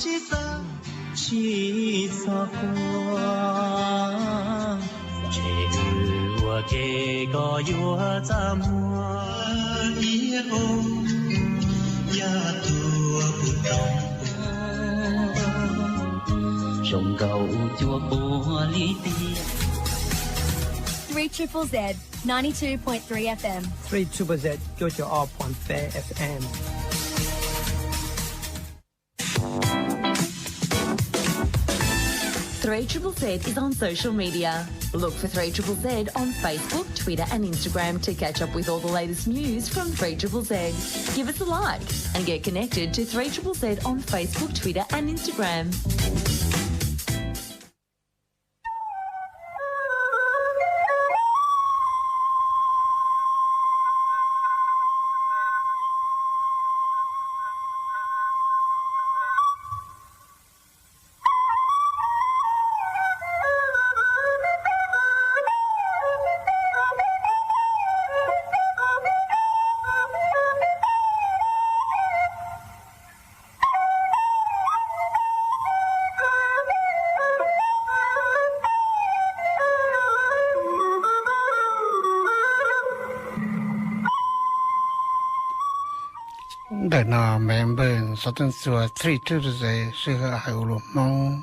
Tsis txhob, tsis txhob quaj, ntshe ua ke koj yuav txaj muag, ib ub yaj tuag puv too, zoo nkaus cua puag li tiag. Three triple Z, ninety-two point three F M. Three triple Z, cuaj caum ob point peb F M. Three triple Z is on social media. Look for Three triple Z on Facebook, Twitter, and Instagram to catch up with all the latest news from Three triple Z. Give us a like and get connected to Three triple Z on Facebook, Twitter, and Instagram. Ntawm no member xov tooj txuas three two sij hawm hais ua luag Hmoob.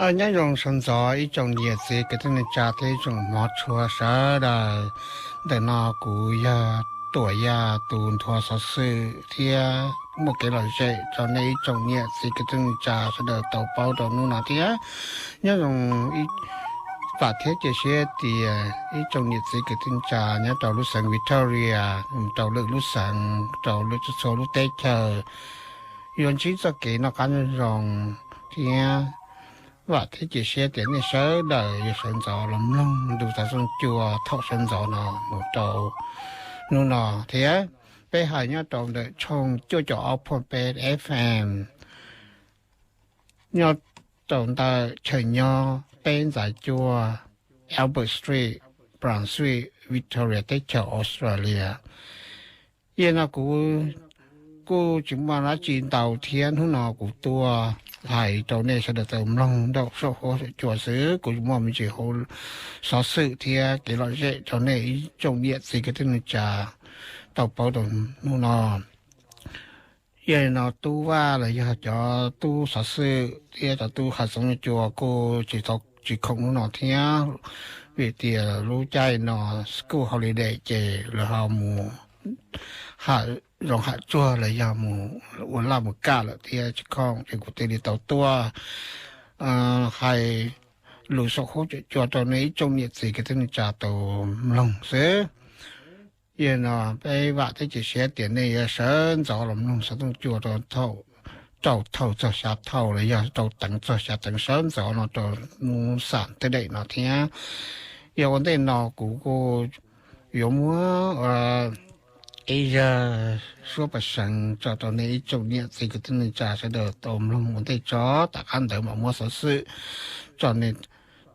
Nyob zoo sawv ntxov ib tsoom niam txiv kwv tij neej tsa thiab ib tsoom hmov tshua sawv daws. Ntawm no kuv yog Tuam Yaj tus nthuav xov xwm thiab muaj kev lom zem rau nej ib tsoom niam txiv kwv tij neej tsa sawv daws tau paub rau hnub no thiab. Nyob zoo, vam thiab cia siab tias ib tsoom niam txiv kwv tij neej tsa nyob rau lub xeev Victoria, rau lwm lub xeev, rau lwm txhua lub teb chaws yuav ntsib txoj kev noj qab nyob zoo thiab vam thiab cia siab tias nej sawv daws yuav sawv ntxov los mloog ntu xov tooj cua thaum sawv ntxov no mus rau hnub no thiab. Peb hais nyob rau ntawm tshooj cuaj caum ob point peb F M, nyob rau ntawm chaw nyob peb ntxais cuaj, Albert Street, Brunswick, Victoria, teb chaws Australia. Yog no kuv kuj tsis muaj dab tsi ntau thiab, hnub no kuv tuaj hais rau nej sawv daws tau mloog nraum saum huab saum cua xwb, kuv tsis muaj me ntsis hauv xov xwm thiab kev lom zem rau nej ib tsoom niam txiv kwv tij neej tsa tau paub rau hnub no. Yog li no tub Vaj los yog cov tub xov xwm thiab cov tub hais xov tooj cua kuj tsis tau tsis khoom hnub no thiab, vim tias lub caij no school holiday ces lawv ho mus hawm zoov hawm tsuag los yog mus ua laj mus kam lawm thiab tsis khoom, ces kuv thiaj li tau tuaj hais lus saum huab saum cua rau nej ib tsoom niam txiv kwv tij neej tsa tau mloog xwb. Yog no peb vam thiab cia siab tias nej yuav sawv ntxov los mloog xov tooj cua rau thaum, rau thaum txog xya thaum los yog rau teev txog xya teev sawv ntxov no rau hnub xam tej daim no thiab. Yog ua ntej no kuv kuj yuav muab ib zaj suab paj seev tso rau nej ib tsoom niam txiv kwv tij neej tsa sawv daws tau mloog ua ntej tso, tom qab ntawd mam muab xov xwm tso nej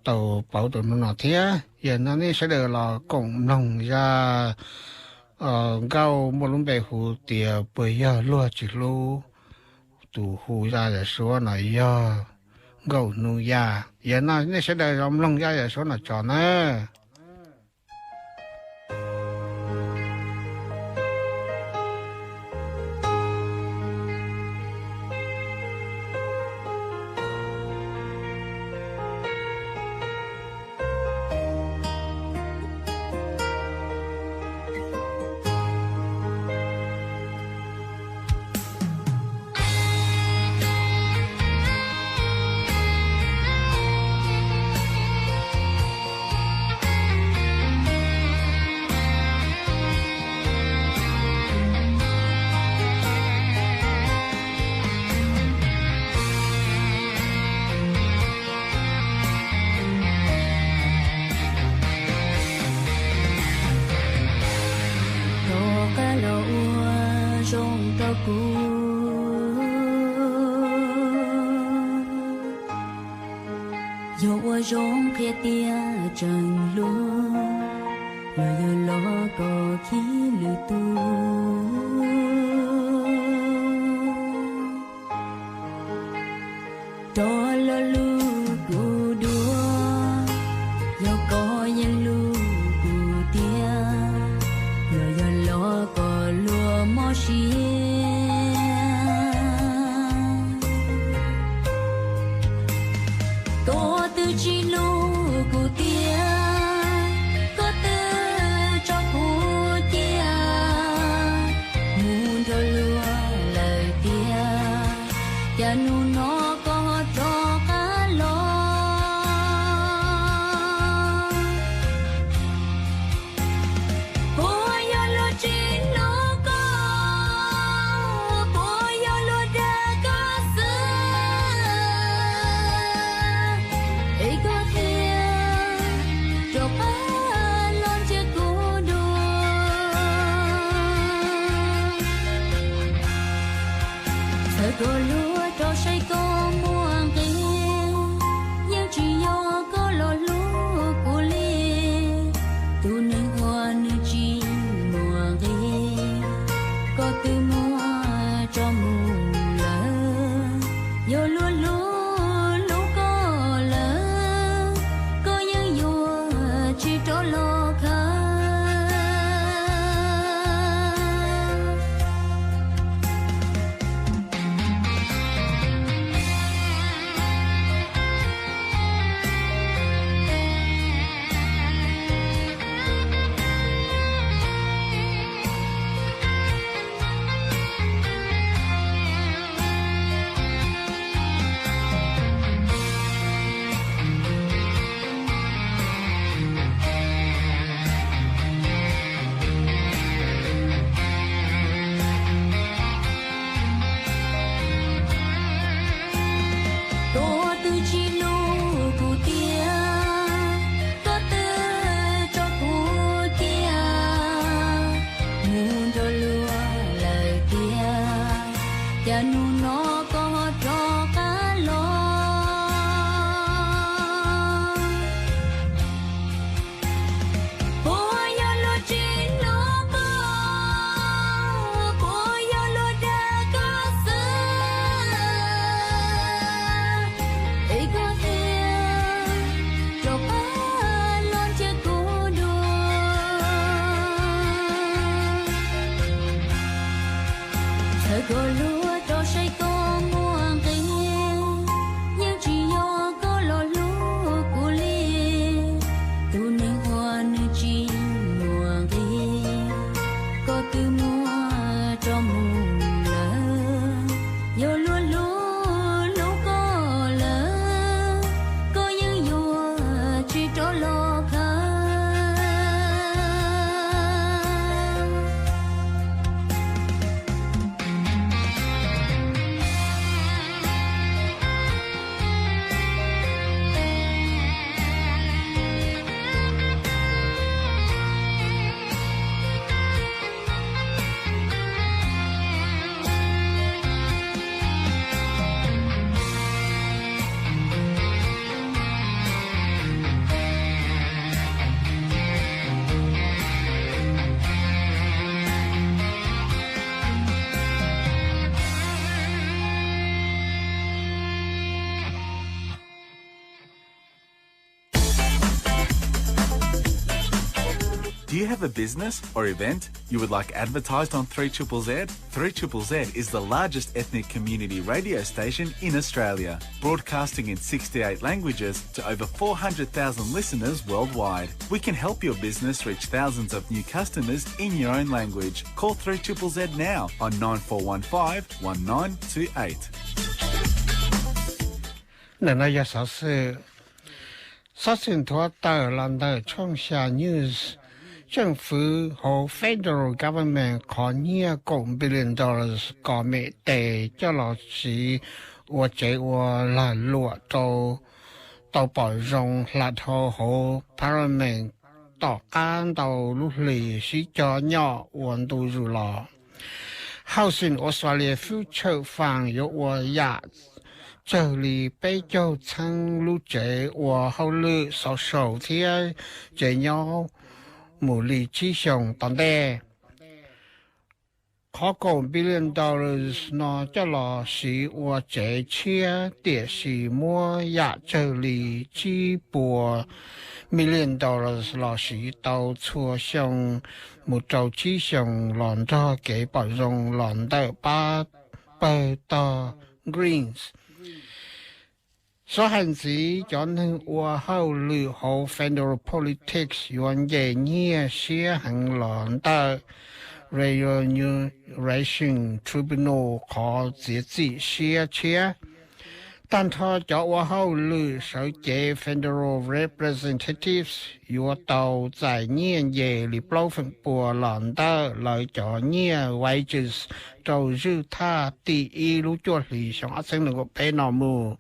tau paub rau hnub no thiab. Yog no nej sawv daws los koom mloog zaj nkauj muaj lub npe hu tias Puas yog luag tsis hlub, tus hu zaj yam suab no yog Nkauj Hnub Yaj. Yog no nej sawv daws los mloog zaj yam suab no tso nawb. Yog ua zoo qhia tias tseem hlub, los yog los kom khib lwm tus. Rov los hlub kuv dua, yog koj yeej hlub kuv tiag, los yog los kom luag mob siab. Koj twb tsis hlub kuv tiag, koj twb tso kuv cia mus nrog luag lawm tiag, cas hnub no koj rov qab los? Puas yog luag tsis hlub koj? Puas yog luag dag koj xwb? Es koj thiaj rov qab los nrhiav kuv dua. Txawm koj hlub rau saib koj muaj nqis, yeej tsis yog koj los hlub kuv li. Tus neeg uas nws tsis muaj nqis, koj twb muab tso mus lawm. Yog luag hlub hlub koj lawm, koj yeej yuav tsis rov los khawb. Koj twb tsis hlub kuv tiag, koj twb tso kuv cia mus nrog luag lawm tiag, cas hnub no koj rov qab los? Puas yog luag tsis hlub koj? Puas yog luag dag koj xwb? Es koj thiaj rov qab los nrhiav kuv dua. Txawm koj hlub rau saib koj muaj nqis, yeej tsis yog koj los hlub kuv li. Tus neeg uas nws tsis muaj nqis, koj twb muab tso mus lawm. Yog luag hlub hlub koj lawm, koj yeej yuav tsis rov los khawb. Do you have a business or event you would like advertised on three triple Z? Three triple Z is the largest ethnic community radio station in Australia, broadcasting in sixty-eight languages to over four hundred thousand listeners worldwide. We can help your business reach thousands of new customers in your own language. Call three triple Z now on nine four one five one nine two eight. Ntawm no yog xov xwm, xov xwm nthuav tawm los ntawm tshooj xya news. Tsoom fwv hauv federal government qhov nyiaj kaum billion dollars kom mem tes coj los siv ua tsev ua lag luam rau tau pom zoo hla dhau hauv parliament tom qab ntau lub hlis sib cog nyoj ua ntu zus los. Housing Australia Future Fund yuav ua yam tsawg li peb caug txheeb lub tsev ua hauj lwm social thiab tsev nyob mus li tsib xyoos tom ntej. Qhov kaum billion dollars no coj los siv ua tsev tshiab, tiam sis muab yam tsawg li tsib puas million dollars los siv tau txhua xyoo mus rau tsib xyoos los nrog kev pom zoo los ntawm pab pawg tog Greens. Sab hais ntxiv, cov neeg ua hauj lwm hauv federal politics yuav nce nyiaj siab heev los ntawm Remuneration Tribunal qhov txiav txim siab tshiab. Tag nrho cov ua hauj lwm sawv cev federal representatives yuav tau txais nyiaj nce li plaub feem pua los ntawm lawv cov nyiaj wages rau zwj thaj tim ib lub cuaj hlis xyoo ob txhiab nees nkaum peb no mus.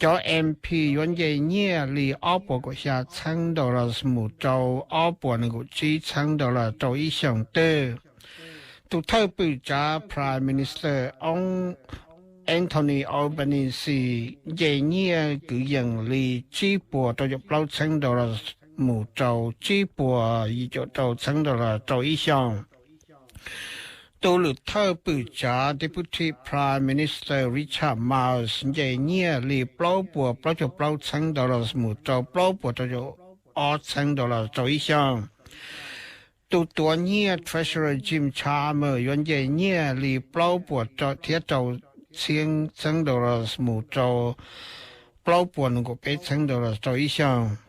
Cov MP yuav nce nyiaj li ob puas kaum xya txheeb dollars mus rau ob puas nees nkaum tsib txheeb dollars rau ib xyoos twg. Tus thawj pwm tsav Prime Minister Anthony Albanese nce nyiaj kwv yees li tsib puas rau caum plaub txheeb dollars mus rau tsib puas yim caum rau txheeb dollars rau ib xyoos. Tus lwm thawj pwm tsav Deputy Prime Minister Richard Marles nce nyiaj li plaub puas plaub caug plaub txheeb dollars mus rau plaub puas rau caum ob txheeb dollars rau ib xyoos. Tus tuav nyiaj Treasurer Jim Chalmers yuav nce nyiaj li plaub puas thiab rau txheeb dollars mus rau plaub puas nees nkaum peb txheeb dollars rau ib xyoos.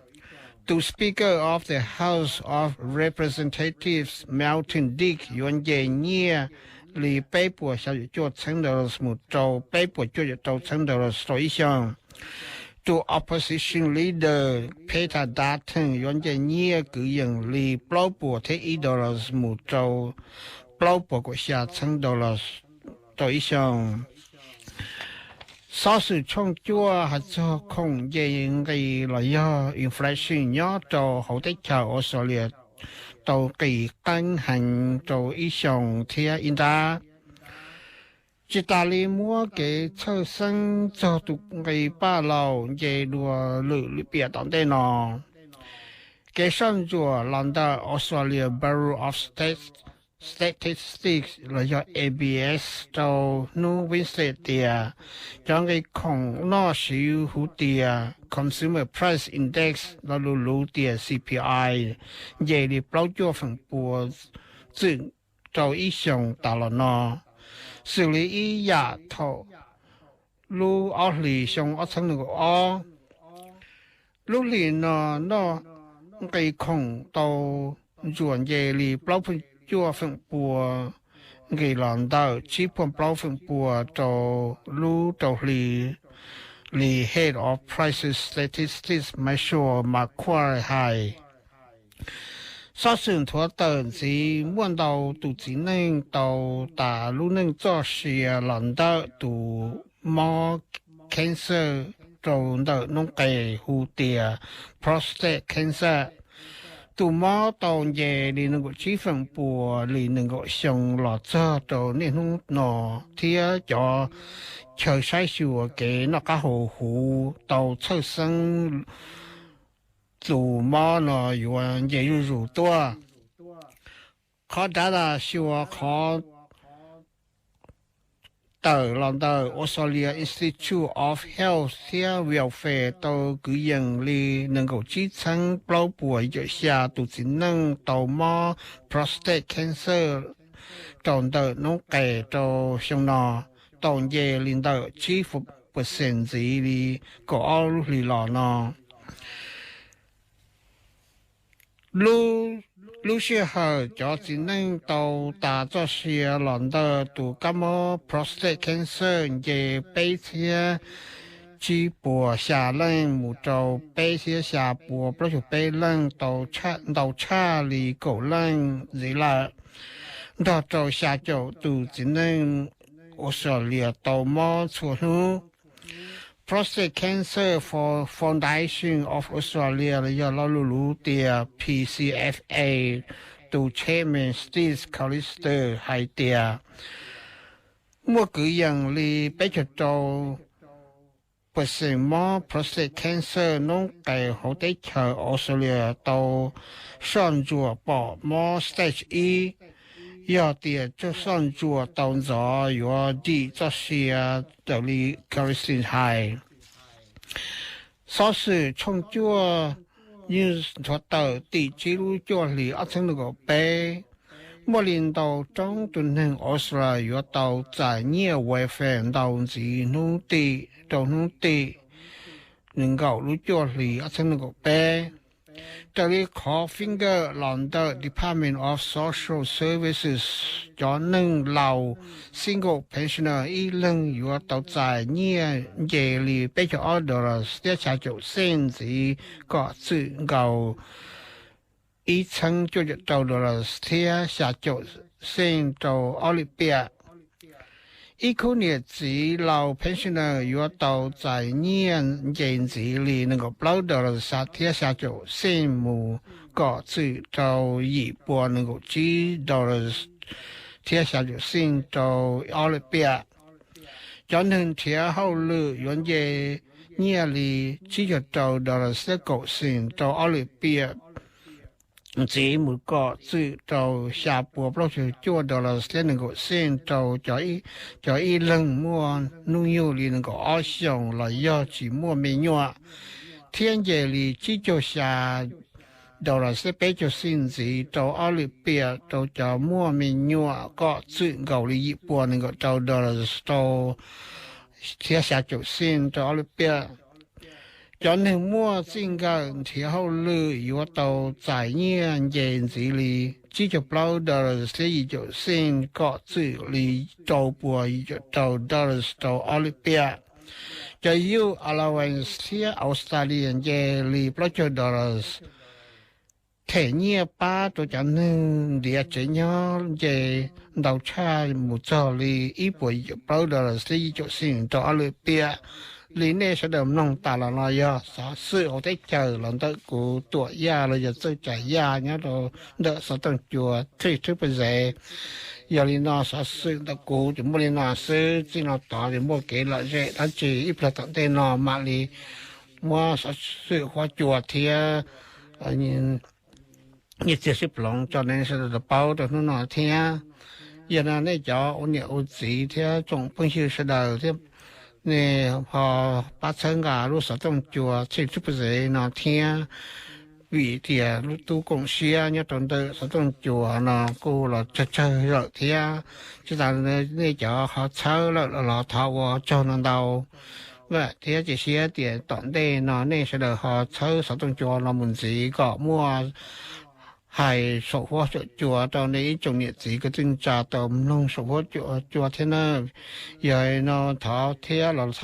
Tus Speaker of the House of Representatives Milton Dick yuav nce nyiaj li peb puas xya caum cuaj txheeb dollars mus rau peb puas cuaj caum rau txheeb dollars rau ib xyoos. Tus Opposition Leader Peter Dutton yuav nce nyiaj kwv yees li plaub puas thiab ib dollars mus rau plaub puas kaum xya txheeb dollars rau ib xyoos. Xov xwm tshooj cuaj hais txog khoom nce nqi los yog inflation nyob rau hauv teb chaws Australia tau nqis qeeb heev rau ib xyoos thiab ib nrab. Tsis tas li muab kev txhawj xeeb txog tus nqi paj laus nce dua lwm lwm piam tom ntej no, kev soj ntsuam los ntawm Australia Bureau of Statistics los yog A B S rau hnub Wednesday tias cov nqi khoom noj siv hu tias Consumer Price Index lo lus luv tias C P I nce li plaub cuaj feem pua txwm rau ib xyoos tas los no, xws li ib yam thaum lub ob hlis xyoo ob txhiab nees nkaum ob. Lub hlis no noj nqi khoom tau ntsuas nce li plaub cuaj feem pua nqis los ntawm tsib puas plaub feem pua rau lub rau hli li Head of Prices Statistics Michelle McCoy hais. Xov xwm nthuav tawm ntxiv, muaj ntau tus txiv neej tau tas lub neej txoj sia los ntawm tus mob cancer rau ntawm noob qes hu tias prostate cancer. Tus mob tau nce li nees nkaum tsib feem pua li nees nkaum xyoo los txog rau niaj hnub no, thiab cov chaw saib xyuas kev noj qab haus huv tau txhawj xeeb tus mob no yuav nce zuj zus tuaj. Qhov data xyuas qhov tawm los ntawm Australia Institute of Health thiab Welfare tau kwv yees li nees nkaum tsib txheeb plaub puas yim caum xya tus txiv neej tau mob prostate cancer rau ntawm noob qes rau xyoo no, tau nce li ntawm tsib percent ntxiv li kaum ob lub hlis los no. Lub sij hawm cov txiv neej tau tas txoj sia los ntawm tus kab mob prostate cancer nce peb txhiab tsib puas xya leej mus rau peb txhiab xya puas plaub caug peb leej, ntau tshaj li kaum leej ntxiv lawm, nrog rau xya caum tus txiv neej Australia tau mob txhua hnub. Prostate Cancer Foundation of Australia los yog lo lus luv tias P C F A tus chairman Steve Callister hais tias muaj kwv yees li peb caug rau percent mob prostate cancer noob qes hauv teb chaws Australia tau soj ntsuam pom mob stage ib. Yog tias soj ntsuam tau ntxov yuav dim txoj sia raws li Christine hais. Xov xwm tshooj cuaj, news nthuav tawm tim tsib lub cuaj hlis ob txhiab nees nkaum peb, muaj li ntau roob tus neeg Australia yuav tau txais nyiaj welfare ntau ntxiv hnub tim rau hnub tim nees nkaum lub cuaj hlis ob txhiab nees nkaum peb. Raws li qhov figure los ntawm Department of Social Services, cov neeg laus single pensioner ib leeg yuav tau txais nyiaj nce li peb caug ob dollars thiab xya caum cent ntxiv kom txwm nkaus ib txhiab cuaj caum rau dollars thiab xya caum cent rau ob lim piam. Ib khub niam txiv laus pensioner yuav tau txais nyiaj nce ntxiv li nees nkaum plaub dollars thiab xya caum cent mus kom txwm rau yim pua nees nkaum tsib dollars thiab xya caum cent rau ob lim piam. Cov neeg nrhiav hauj lwm yuav nce nyiaj li tsib caug rau dollars thiab kaum cent rau ob lim piam ntxiv mus kom txwm rau xya pua plaub caug cuaj dollars thiab nees nkaum cent rau cov ib leeg muaj hnub nyoog li nees nkaum ob xyoos los yog tsis muaj me nyuam, thiab nce li tsib caug xya dollars thiab peb caug cent ntxiv rau ob lim piam rau cov muaj me nyuam kom txwm nkaus li yim pua nees nkaum rau dollars rau thiab xya caum cent rau ob lim piam. Cov neeg muaj txij nkawm nrhiav hauj lwm yuav tau txais nyiaj nce ntxiv li tsib caug plaub dollars thiab yim caum cent kom txwm li rau pua yim caum rau dollars rau ob lim piam. Cov youth allowance thiab Australia nce li plaub caug dollars them nyiaj pab rau cov neeg ntiav tsev nyob nce ntau tshaj mus txog li ib puas yim caum plaub dollars thiab yim caum cent rau ob lim piam. Li nej sawv daws mloog tas los no yog xov xwm hauv teb chaws los ntawm kuv Tuam Yaj los yog Txawj Tsav Yaj nyob rau ntawm xov tooj cua thij thwb pawg zes. Yog li no xov xwm ntawm kuv ces muaj li no xwb, txij no tod ces muaj kev lom zem dab tsi ib pliag tom ntej no mam li muab xov xwm huab cua thiab nyiaj txiag sib ploov tso nej sawv daws tau paub rau hnub no thiab. Yog no nej cov ua niam ua txiv thiab tsoom phooj ywg sawv daws thiab, nej ho pab txhawb nqa lub xov tooj cua thij thwb pawg zes no thiab, vim tias lub tub koom siab nyob rau ntawm xov tooj cua no kuj los tsawg tsawg lawm thiab. Tsis tas nej cov ho txhawb lawm los thov ua tsaug no ntau thiab cia siab tias tom ntej no nej sawv daws ho txhawb xov tooj cua no mus ntxiv kom muaj hais saum huab saum cua rau nej ib tsoom niam txiv kwv tij neej tsa tau mloog saum huab cua thiab na. Yog no thov thiab los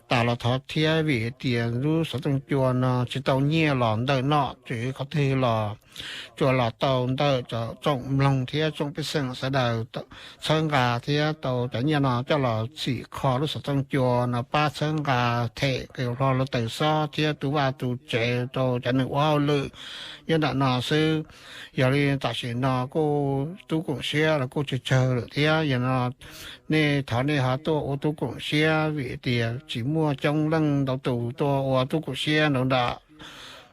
tas los thov thiab vim tias lub xov tooj cua no tsis tau nyiaj los ntawm nom tswv qhov twg los, tsuas los tau ntawm tsoom mloog thiab tsoom pej xeem sawv daws txhawb nqa thiab tau cov nyiaj no coj los txhim kho lub xov tooj cua no pab txhawb nqa them hlo lub taws xob thiab tu vaj tu tsev rau cov neeg ua hauj lwm nyob nram no xwb. Yog li tam sim no kuj tub koom siab los kuj tsawg tsawg lawm thiab. Yog no nej thov nej ho tuaj ua tub koom siab vim tias tsis muaj coob leej ntau tus tuaj ua tub koom siab nram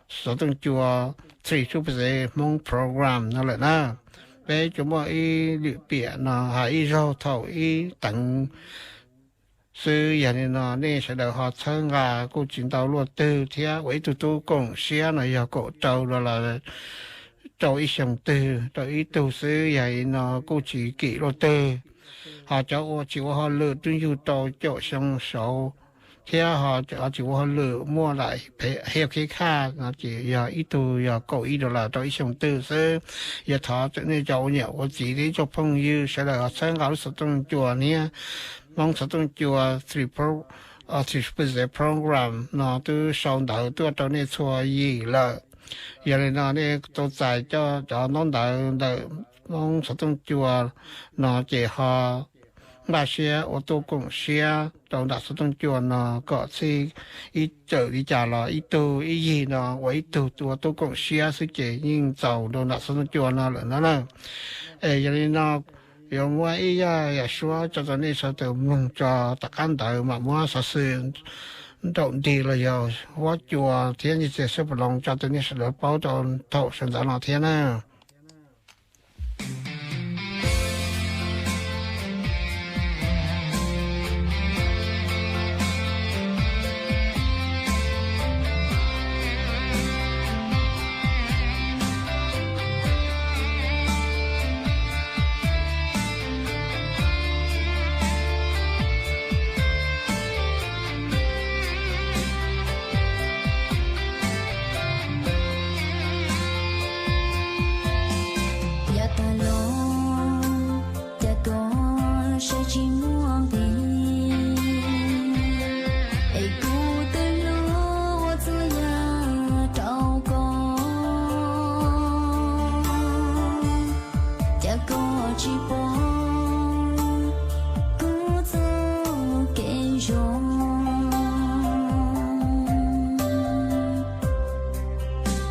xov tooj cua thij thwb pawg zes Hmoob program no lawm na. Peb tsuas muaj ib lwm piam no hais ib zaug thaum ib teev xwb. Yog li no nej sawv daws ho txhawb nqa kuj tsis ntau luaj twg thiab, ua ib tug tub koom siab no yog kaum rau dollars rau ib xyoos twg rau ib tug xwb, yog li no kuj tsis kim luaj twg. Ho cov ua tsis ua hauj lwm twb yug rau caum xyoo saud thiab ho tsis ua hauj lwm muaj daim health care card no ces yog ib tug yog kaum ib dollar rau ib xyoos twg xwb. Yog thov nej cov ua niam ua txiv thiab ib tsoom phooj ywg sawv daws ho txhawb nqa lub xov tooj cua niab Hmoob xov tooj cua thij thwb pawg zes program no twb sau ntawv tuaj rau nej txhua yim lawm. Yog li no nej tau txais cov ntaub ntawv ntawm Hmoob xov tooj cua no ces ho npaj siab ua tub koom siab rau nram xov tooj cua no kom txhij ib tsawm li cas los ib tug ib yig no ua ib tug ua tub koom siab xwb ces yeej txaus rau nram xov tooj cua no lawm no na. Es yog li no yuav muab ib yam suab tso rau nej sawv daws mloog tso, tom qab ntawd mam muab xov xwm nraum nrig los yog huab cua thiab nyiaj txiag xab pos loos tso rau nej sawv daws paub rau thaum sawv ntxov no thiab na. Yav tag los cas koj saib tsis muaj nqis, es kuv twb hlub ua txhua yam rau koj, cas koj tsis pom kuv txoj kev zoo.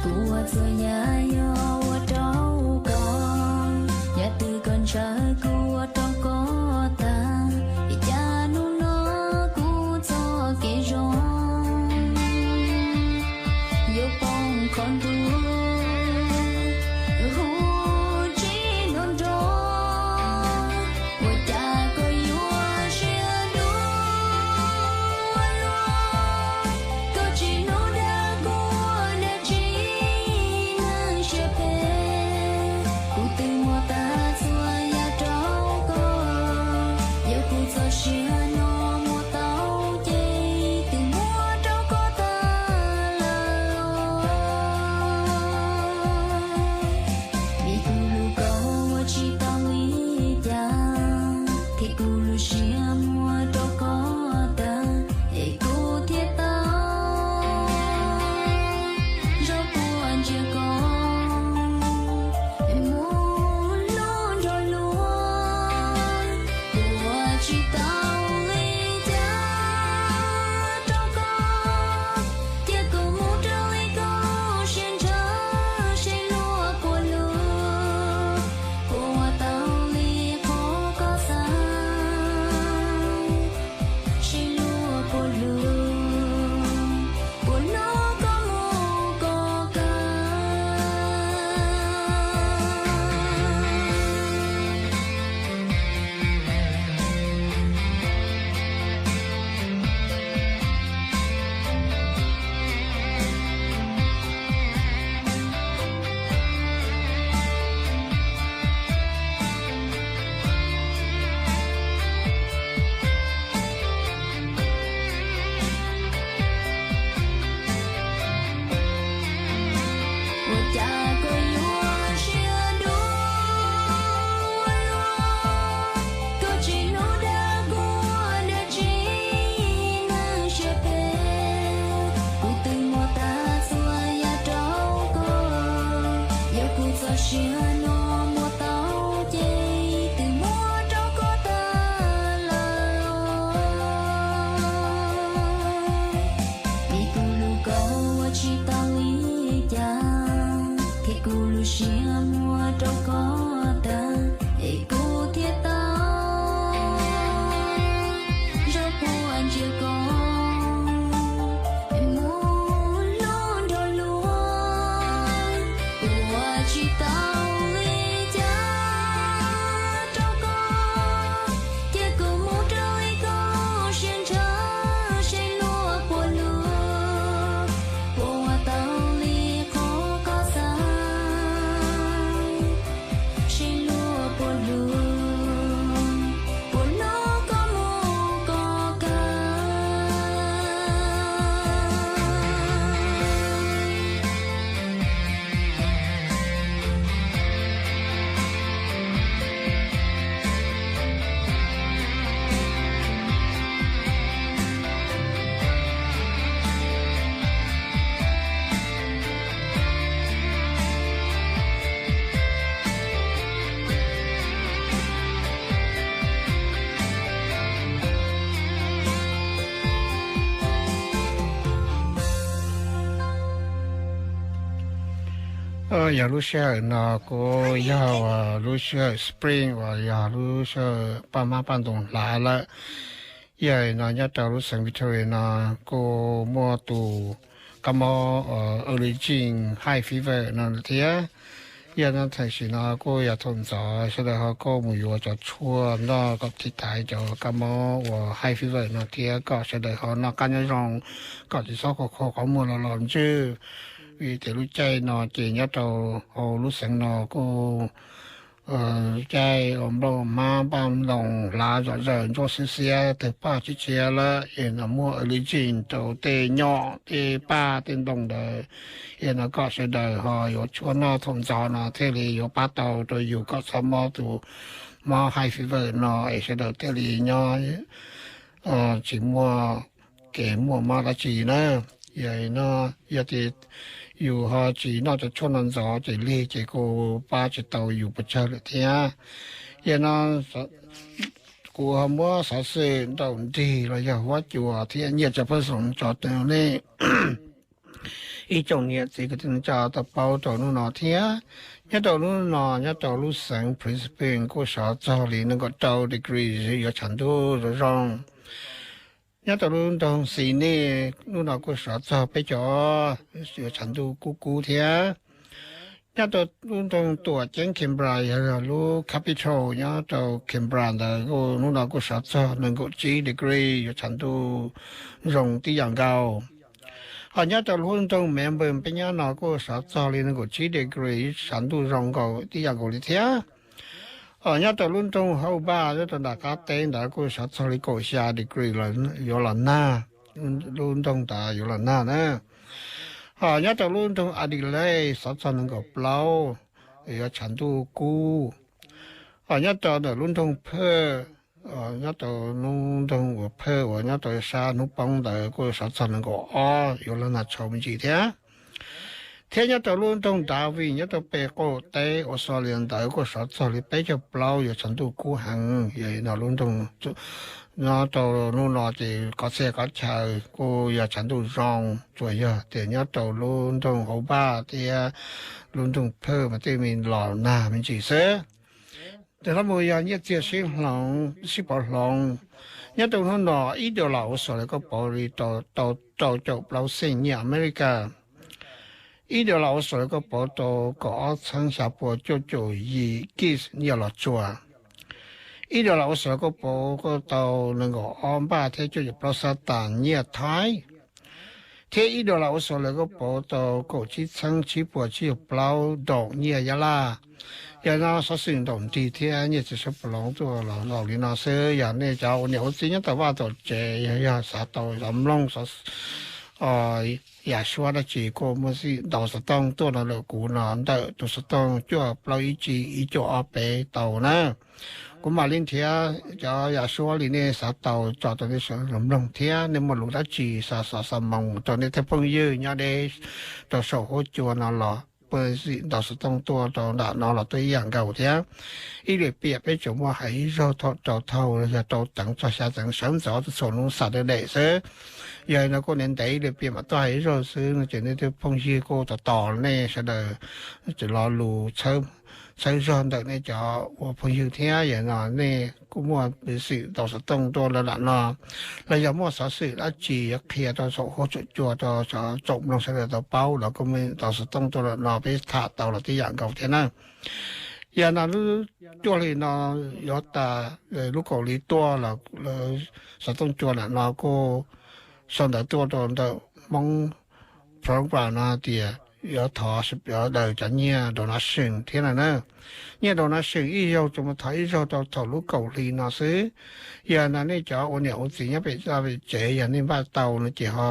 Kuv ua txhua yam yog ua rau koj, yam twg koj ntshaw kuv ua rau koj tag, cas hnub no kuv txoj kev zoo yuav poob qhov ntuj, hu tsis nrov nrov. Ua cas koj yuav siab dua luaj, koj tsis hnov dag kuv dab tsi, neeg siab phem. Kuv twb muab tag txhua yam rau koj, yog kuv txoj sia no muab tau ces twb muab rau koj tag lawm. Vim kuv hlub koj ua tsis tau li cas, thiab kuv lub siab muab rau koj tag, es kuv thiaj tau zov puas ntsia koj mus hlub nrog luag. Kuv ua tsis tau li cas rau koj, cia kuv mus raws li koj siab ntshaw, seb luag puas hlub, puas ua tau li qhov koj xav, seb luag puas hlub, puas hnov koj mus koj kaw. Ua cas koj yuav siab dua luaj, koj tsis hnov dag kuv dab tsi, neeg siab phem. Kuv twb muab tag txhua yam rau koj, yog kuv txoj sia no muab tau ces twb muab rau koj tag lawm. Vim kuv hlub koj ua tsis tau li cas, thiab kuv lub siab muab rau koj tag, es kuv thiaj tau zov puas ntsia koj mus hlub nrog luag. Kuv ua tsis tau li cas rau koj, cia kuv mus raws li koj siab ntshaw, seb luag puas hlub, puas ua tau li qhov koj xav, seb luag puas hlub, puas hnov koj mus koj kaw. Yog lub sij hawm no kuj yog lub sij hawm spring uas yog lub sij hawm paj hmab paj ntoo hlav lawm. Yog no nyob rau lub xeev Victoria no kuj muaj tus kab mob Aborigine high fever no thiab. Yog no tam sim no kuj yog thaum ntxov sawv daws ho kuj mus yuav cov tshuaj noj kom tiv thaiv cov kab mob uas high fever no thiab kom sawv daws ho noj qab nyob zoo, kom tsis txhob kho kho qhov muag los los ntswj. Vim tias lub caij no ces nyob rau hauv lub xeev no kuj caij nplooj hmab npaj ntoos hlav zom zaws ntsuab xiab xiab tawg paj tshiab tshiab lawm es no muaj Aborigine rau tej nyom tej paj tej ntoo ntawd. Yog no kom sawv daws ho yuav tshuaj noj thaum ntxov no thiaj li yuav pab tau rau yus kom txhob mob tus mob high fever no es sawv daws thiaj li nyob tsis muaj kev muaj mob dab tsi na. Yog no, yog tias yus ho tsis noj cov tshuaj no ntxov ces lig ces kuj pab tsis tau yus pes tsawg lawm thiab. Yog no kuv ho muab xov xwm nraum nrig los yog huab cua thiab nyiaj txiag pheej xoom tso rau nej ib tsoom niam txiv kwv tij neej tsa tau paub rau hnub no thiab. Nyob rau hnub no nyob rau lub xeev Brisbane kuj sov txog li nees nkaum rau degree yuav tshav ntuj zoo zoo. Nyob rau lub nroog Sydney hnub no kuj sov txog peb caug ob, yuav tshav ntuj kub kub thiab. Nyob rau lub nroog tuam ceeb Canberra yog lub capital nyob rau Canberra ntawd kuj hnub no kuj sov txog nees nkaum tsib degree yuav tshav ntuj zoo tib yam nkaus. Ho nyob rau lub nroog Melbourne peb nyob no kuj sov txog li nees nkaum tsib degree yuav tshav ntuj zoo nkaus tib yam nkaus li thiab. Ho nyob rau lub nroog Hobart nyob rau nram qab teb ntawd kuj sov txog li kaum xya degree yuav los nag, lub nroog ntawd yuav los nag na. Ho nyob rau lub nroog Adelaide sov txog nees nkaum plaub, yuav tshav ntuj kub. Ho nyob rau ntawm lub nroog Perth, nyob rau lub nroog uas Perth uas nyob rau sab hnub poob ntawd kuj sov txog nees nkaum ob, yuav los nag tshau me ntsis thiab. Thiab nyob rau lub nroog Darwin nyob rau pem qaum teb Australia ntawd kuj sov txog li peb caug plaub, yuav tshav ntuj kub heev. Yog no lub nroog nyob rau hnub no ces qhov txhia qhov chaw kuj yog tshav ntuj zoo, tsuas yog tias nyob rau lub nroog Hobart thiab lub nroog Perth mas tej me los nag me ntsis xwb. Tes hlob mus yog nyiaj txiag sib hloov sib pauv hloov. Nyob rau hnub no ib dollar Australia kuj pauv li rau caum plaub xees nyiaj America. Ib dollar Australia kuj pauv tau kaum ob txheeb xya puas cuaj caum yim kis nyiaj los tsuas. Ib dollar Australia kuj pauv kuj tau nees nkaum ob npaj thiab cuaj caum plaub xab tas nyiaj Thaib. Thiab ib dollar Australia kuj pauv tau kaum tsib txheeb tsib puas tsib caug plaub daus nyiaj Yab Laj. Yog no xov xwm ntaum nrig thiab nyiaj txiag sab pas loov tuaj los laus li no xwb. Yog nej cov ua niam ua txiv nyob tom vaj tom tsev yog xav tau xov mloog yam suab dab tsi kuj muaj xim ntaus xov tooj tuaj no lawm kuv no ntawm tus xov tooj cuaj plaub ib tsib ib cuaj ob peb tau na. Kuv mam li nrhiav cov yam suab li nej xav tau tso rau nej sawv daws mloog thiab nej muaj lus dab tsi xav xov xav moo rau nej tej phooj ywg nyob deb rau saum huab cua no los puj xim ntaus xov tooj tuaj rau nram no los tuaj ib yam nkaus thiab. Ib lim piam peb tsuas muaj hais ib zaug thaum rau thauj yog rau teev txog xya teev sawv ntxov txhua hnub Saturday xwb. Yog no kuj ntev ntev ib lim piam mam tuaj hais ib zaug xwb no ces nej tej phooj ywg kuj tos tos nej sawv daws tsis lo lus txhawb zog ntawm nej cov ua phooj ywg thiab. Yog no nej kuj muaj peev xwm ntaus xov tooj tuaj rau nram no los yog muaj xov xwm dab tsi yuav qhia rau saum huab saum cua rau tsoom mloog sawv daws tau paub los kuj muaj ntaus xov tooj tuaj rau nram no peb tham tau los tib yam nkaus thiab na. Yog no lub cuaj hli no yuav tas, lub kaum hli tuaj los lawv xov tooj cua nram no kuj sau ntawv tuaj rau ntawm Hmoob program no hais tias yuav thov daws cov nyiaj donation thiab no na. Nyiaj donation ib zaug tsuas mus thov ib zaug rau thaum lub kaum hli no xwb. Yog no nej cov ua niam ua txiv nyob pem tsev yog nej npaj tau no ces ho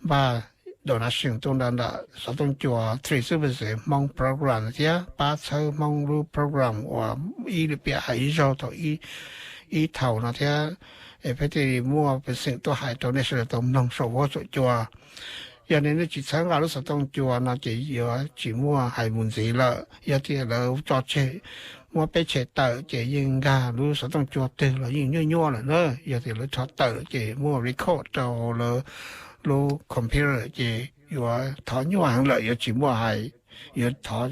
npaj donation tuaj nram xov tooj cua three six percent Hmoob program thiab pab txhawb Hmoob lub program uas ib lim piam hais ib zaug thaum ib thaum no thiab. Es peb thiaj li muaj peev xwm tuaj hais rau nej sawv daws tau mloog saum huab saum cua. Yog nej tsis txhawb nqa lub xov tooj cua no ces yuav tsis muaj hais mus ntxiv lawm. Yog tias lawv tso tseg muab peb tshem tawm ces yeej nkag lub xov tooj cua twg los yeej nyuaj nyuaj lawm na. Yog tias lawv rho tawm ces muaj record rau lawv lub computer ces yuav thov nyuaj heev lawm, yuav tsis muaj hais, yuav thov,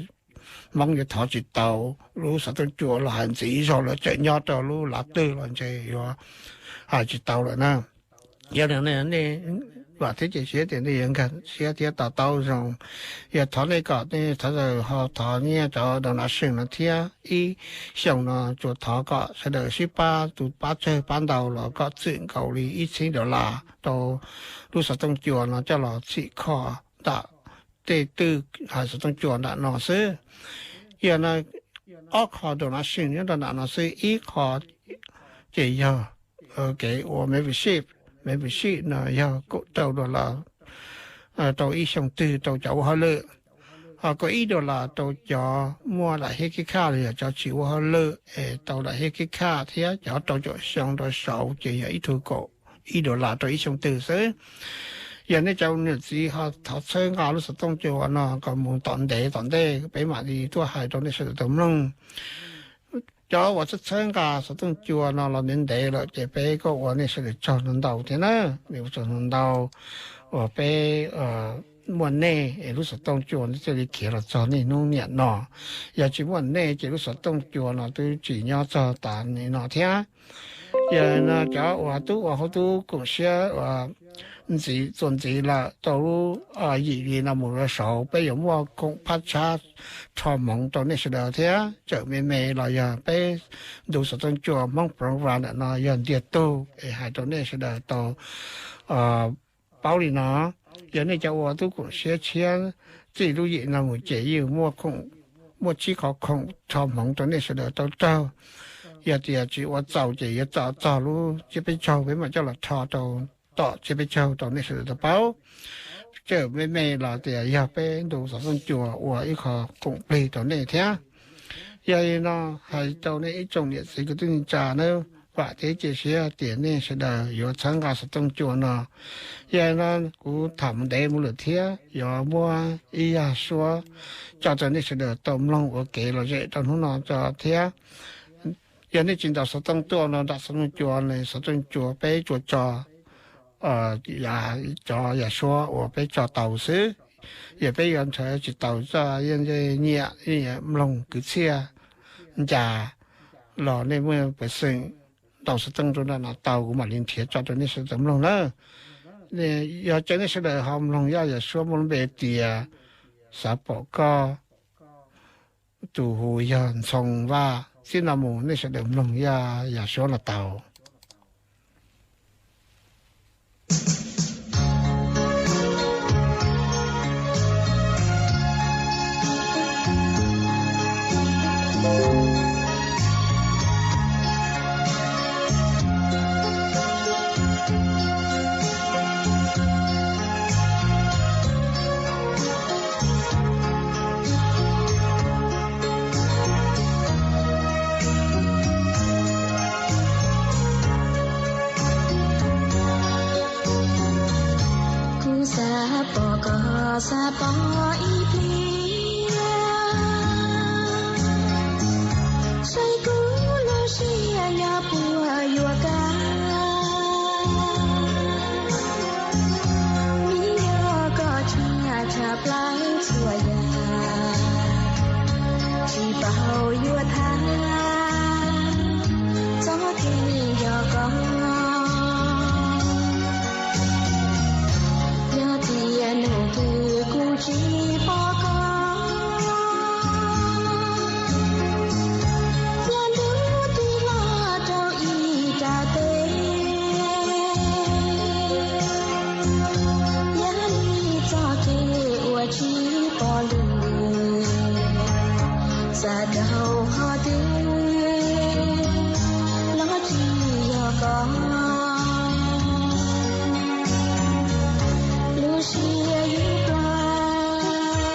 Hmoob yuav thov tsis tau lub xov tooj cua los hais ntxiv ib zaug lawv tseem nyob rau lub lav twg los ntshe yuav hais tsis tau lawm na. Yog li nej vam thiab cia siab tias nej yuav nkag siab thiab to taub zoo. Yog thov nej kom nej thov zaws ho thov nyiaj cov donation no thiab. Ib xyoos no tsuas thov kom sawv daws sib pab, tus pab tsawg pab ntau los kom txwm nkaus li ib txhiab dollar rau lub xov tooj cua no coj los txhim kho nram tej twj hais xov tooj cua nram no xwb. Yog no ob qho donation nyob rau nram no xwb, ib qho ces yog kev ua membership. Membership no yog kaum rau dollar rau ib xyoo twg rau cov ua hauj lwm, ho kaum ib dollar rau cov muaj daim hiab kib khaj los yog cov tsis ua hauj lwm es tau daim hiab kib khaj thiab cov rau caum xyoo rau saud ces yog ib tug kaum ib dollar rau ib xyoo twg xwb. Yog nej cov niam txiv ho thov txhawb nqa lub xov tooj cua no kom mus tom ntev tom ntej peb mam li tuaj hais rau nej sawv daws tau mloog. Cov uas txhawb txhawb nqa xov tooj cua no los ntev ntev lawm ces peb kuj ua nej sawv daws tsaug ntau ntau thiab na. Nej ua tsaug ntau ntau uas peb muaj nej es lub xov tooj cua no thiaj li khiav los txog niaj hnub niam no. Yog tsis muaj nej ces lub xov tooj cua no twb tsis nyob txog tav nim no thiab. Yog no cov uas tub ua huv tub koom siab uas ntxiv txuas ntxiv lawm rau lub yim hli no mus rau saud peb yuav muaj khoom phab tshab rho hmoov rau nej sawv daws thiab. Txawm me me los yog peb ntu xov tooj cua Hmoob program ntawm no yog ntiag tug es hais rau nej sawv daws tau paub li no. Yog nej cov ua tub koom siab tshiab txij lub yim no mus ces yeej muaj tsib qhov khoom rho hmoov rau nej sawv daws tau raug. Yog tias tsis ua txaus ces yuav tso txog lub tsiab peb caug peb mam coj los rho rau tom tsiab peb caug rau nej sawv daws tau paub. Txawm me me los tias yog peb ntu xov tooj cua ua ib qho koom plig rau nej thiab. Yog li no hais rau nej ib tsoom niam txiv kwv tij neej tsa nawb, vam thiab cia siab tias nej sawv daws yuav txhawb nqa xov tooj cua no. Yog li no kuv tham mus ntev mus lawm thiab yuav muab ib yam suab tso rau nej sawv daws tau mloog ua kev lom zem rau hnub no tso thiab. Yog nej tsis ntaus xov tooj tuaj no nram xov tooj cua, xov tooj cua peb tsuas tso cov yam suab uas peb tso tau xwb. Yog peb yuav nrhav tsis tau txoj yeej nyiam mloog kwv txhiaj ncas los nej muaj pes xeem ntaus xov tooj rau nram no tau kuv mam li nrhiav tso rau nej sawv daws mloog na. Yog caw nej sawv daws ho mloog yog yam suab muaj lub npe tias Xav Pom Koj, tus hu yog Ntxhoo Vaj. Txij no mus nej sawv daws mloog yog yam suab no tau. Kuv xav pom koj, xav pom ib pliag, saib kuv lub siab nyob puas yuav kaj. Vim yog koj tshaj tshaj plaws txhua yam, tsis paub yuav tham txog kev yog koj. Yog tias nus twg kuv tsis pom koj, yog ntuj twb hlob rau ib rab teb, yog li txoj kev uas tsis pom lus, xav rau qhov twg los tsis yog koj. Lub siab yeej tuag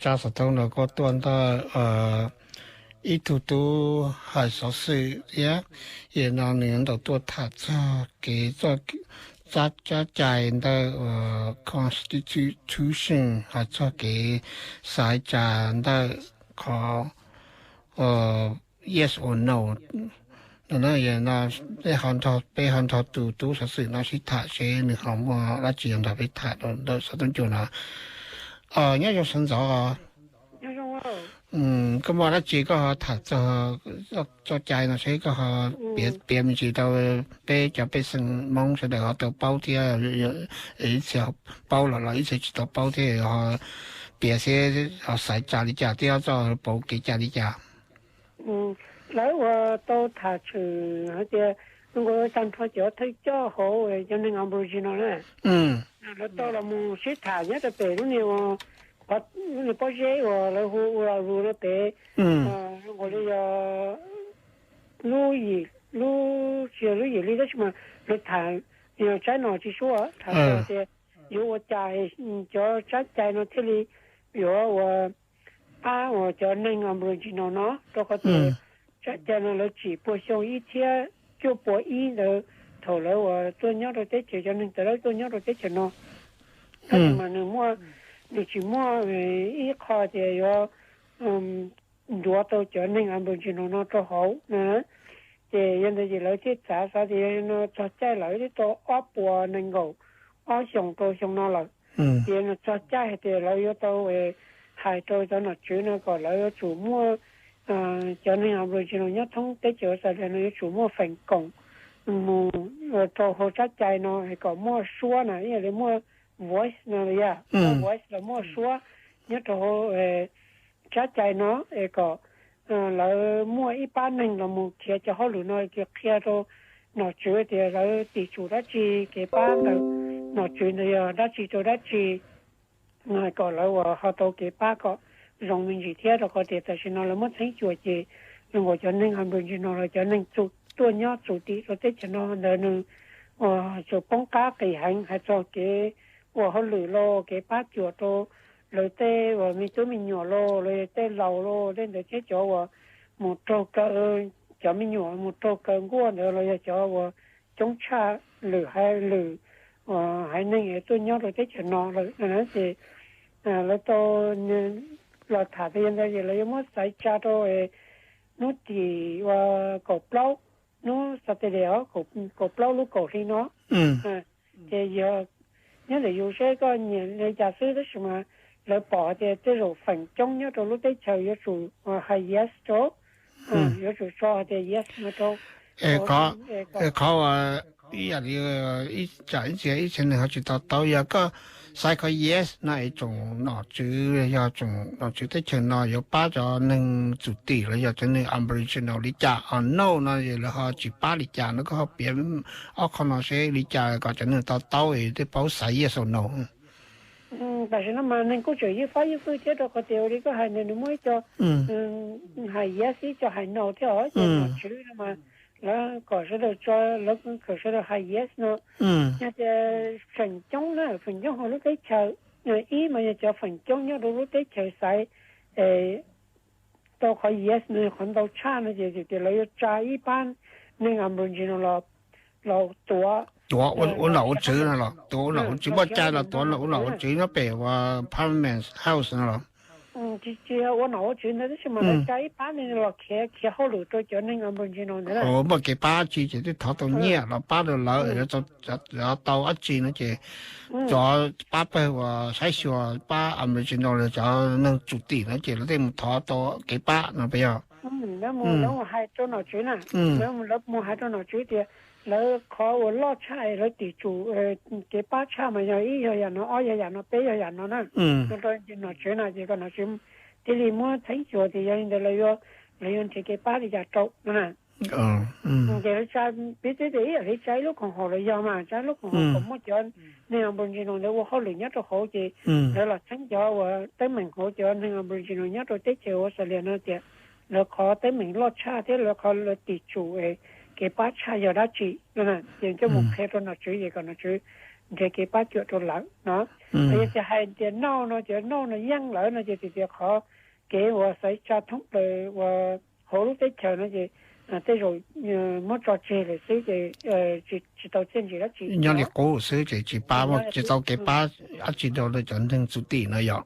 Tsab xov tooj no kuj tuaj ntawm ib tug tub hais xov xwm thiab, yam no nws ntaus tuaj tham txog kev txoj cai ntawm constitution, hais txog kev xaiv tsa ntawm qhov yes or no no. Peb ho nrog tus tub xov xwm no sib tham seb nws ho muaj dab tsi yuav nrog peb tham ntawm xov tooj cua no. Nyob zoo sawv ntxov. Koj muaj dab tsi koj ho tham txog txoj cai no seb koj ho piav me ntsis rau peb cov pej xeem Hmoob sawv daws ho tau paub thiab, ib txhia paub los los ib txhia tsis tau paub thiab, ho piav seb ho xaiv tsa li cas thiab txoj pauv kev cai li cas. Lawv uas tau tham tshwm hais tias zoo nkaus tag nrho cov thawj coj hauv cov neeg Aboriginal na, lawv tau los mus sib tham nyob rau pem lub niag, lub niag pob zeb uas lawv hu Uluru no pem, zoo nkaus li yog lub yim, lub, tsis yog lub yim li tab sis mas lawv tham, yog tsaib nom tswv suab tham tias yuav ua cas cov tsab cai no thiaj li yuav ua pab uas cov neeg Aboriginal no, rau qhov tias tsab cai no lawv tsim puag xyoo ib txhiab cuaj pua ib ntawd, thaum lawv uas tuaj nyob rau teb chaws, cov neeg tawv lawv tuaj nyob rau teb chaws no. Tab sis mas nws muaj, nws tsis muaj ib qho tias yuav ntuav tau cov neeg Aboriginal no rau hauv na. Ces yog ntawd ces lawv thiaj xav xav tias yog no txog caij lawv twb tau ob puas nees nkaum ob xyoos rau xyoo no lawm. Ces no txog caij hais tias lawv yuav tau hais rau cov nom tswv no kom lawv yuav tsum muaj cov neeg Aboriginal nyob thoob teb chaws Australia no yuav tsum muaj feem koom mus rau hauv tsab cai no kom muaj suab na, ib yam li muaj voice no los yog, muaj voice los muaj suab nyob rau hauv tsab cai no es kom lawv muaj ib pab neeg los mus khiav cov hauj lwm no, qhia rau nom tswv tias lawv tim tsum dab tsi, kev pab ntawm nom tswv ntawd yog dab tsi rau dab tsi, kom lawv uas ho tau kev pab kom zoo me ntsis thiab, rau qhov tias tam sim no lawv muab txheeb xyuas ces zoo nkaus cov neeg Aboriginal los cov neeg tuaj nyob txum tim rau teb chaws no ntawd nws uas tsuas poob qab qis heev hais txog kev ua hauj lwm los kev pab cuam rau lawv tej uas me tub me nyuam los los yog tej laus los tej ntawd thiab cov uas mus raug kaw, cov me nyuam mus raug kaw nkuaj ntawd los yog cov uas coob tshaj lwm haiv lwm uas haiv neeg tuaj nyob rau teb chaws no lawm na. Ces lawv tau los tham tias yog ntawd ces lawv yuav muab xaiv tsa rau hnub tim uas kaum plaub, hnub Saturday os, kaum plaub lub kaum hli no. Ces yog nyob ntawm yus seb koj nyiam li cas xwb, tab sis mas lawv pom hais tias tej zaum feem coob nyob rau lub teb chaws yuav tsum hais yes rau, yuav tsum tso hais tias yes no rau. Qhov ib yam li tsam ib txhia ib txhia neeg ho tsis to taub, yog koj xaiv qhov yes no es tsoom nom tswv, yog tsoom nom tswv teb chaws no yuav pab cov neeg txum tim los yog cov neeg Aboriginal li cas, ho no no es lawv ho tsis pab li cas no, koj ho piav ob qho no seb li cas kom cov neeg to taub es thiaj paub xaiv yes or no. Tam sim no mas neeg kuj tseem yeej fab yeej fwj thiab, rau qhov tias ua li koj hais ntawd nws muaj ib co hais yes, ib co hais no thiab os. Ces nom tswv no mas lawv kom sawv daws tso, lawv kom sawv daws hais yes no. Yog tias feem coob na, feem coob hauv lub teb chaws, ib mas yog cov feem coob nyob rau lub teb chaws xaiv tau qhov yes no yog qhov ntau tshaj no ces tias lawv yuav tsa ib pab neeg Aboriginal no los, los tuav, tuav ua nom ua tswv no los, tuav ua nom ua tswv, muaj cai los tuav ua nom ua tswv nyob pem uas Parliament House no los. Tsis, tsis yog ua nom ua tswv ntawd tab sis mas lawv tsa ib pab neeg los khiav, khiav hauj lwm rau cov neeg Aboriginal ntawd. Muaj kev pab tsi ces twb thov tau nyiaj los pab rau lawv, lawv tau dab tsi no ces cov pab pawg uas saib xyuas pab Aboriginal los cov neeg txum tim no ces lawv thiaj mus thov tau kev pab no puas yog? Lawv mus hais rau nom tswv na, lawv mus hais rau nom tswv tias lawv qhov uas loj tshaj lawv tim tsum kev pab tshaj mas yog ib yog yam no, ob yog yam no, peb yog yam no na. Rau nom tswv na ces kom nom tswv thiaj li muab txheeb xyuas tias yog li ntawd lawv yuav, lawv yuav nrhiav kev pab li cas rau no na. Ces lawv tsa, piv txwv tias ib yam li tsa ib lub koom haum los yog mas, tsa ib lub koom haum kom muaj cov neeg Aboriginal ntawd ua hauj lwm nyob rau hauv ces lawv los txheeb cov uas teeb meem hauv cov neeg Aboriginal nyob rau teb chaws Australia no tias lawv qhov teeb meem loj tshaj thiab lawv qhov lawv tim tsum kev pab tshaj yog dab tsi no na. Ces coj mus qhia rau nom tswv ces kom nom tswv nrhiav kev pab cuam rau lawv no. Yog tias hais tias no no ces no no yeej lawm no ces tias qhov kev uas xaiv tsa thoob plaws uas hauv lub teb chaws no ces tej zaum muab tso tseg lawm xwb ces tsis tau txiaj ntsig dab tsi. Nyob li qub xwb ces tsis pab, tsis tau kev pab dab tsi rau cov neeg txum tim no yom.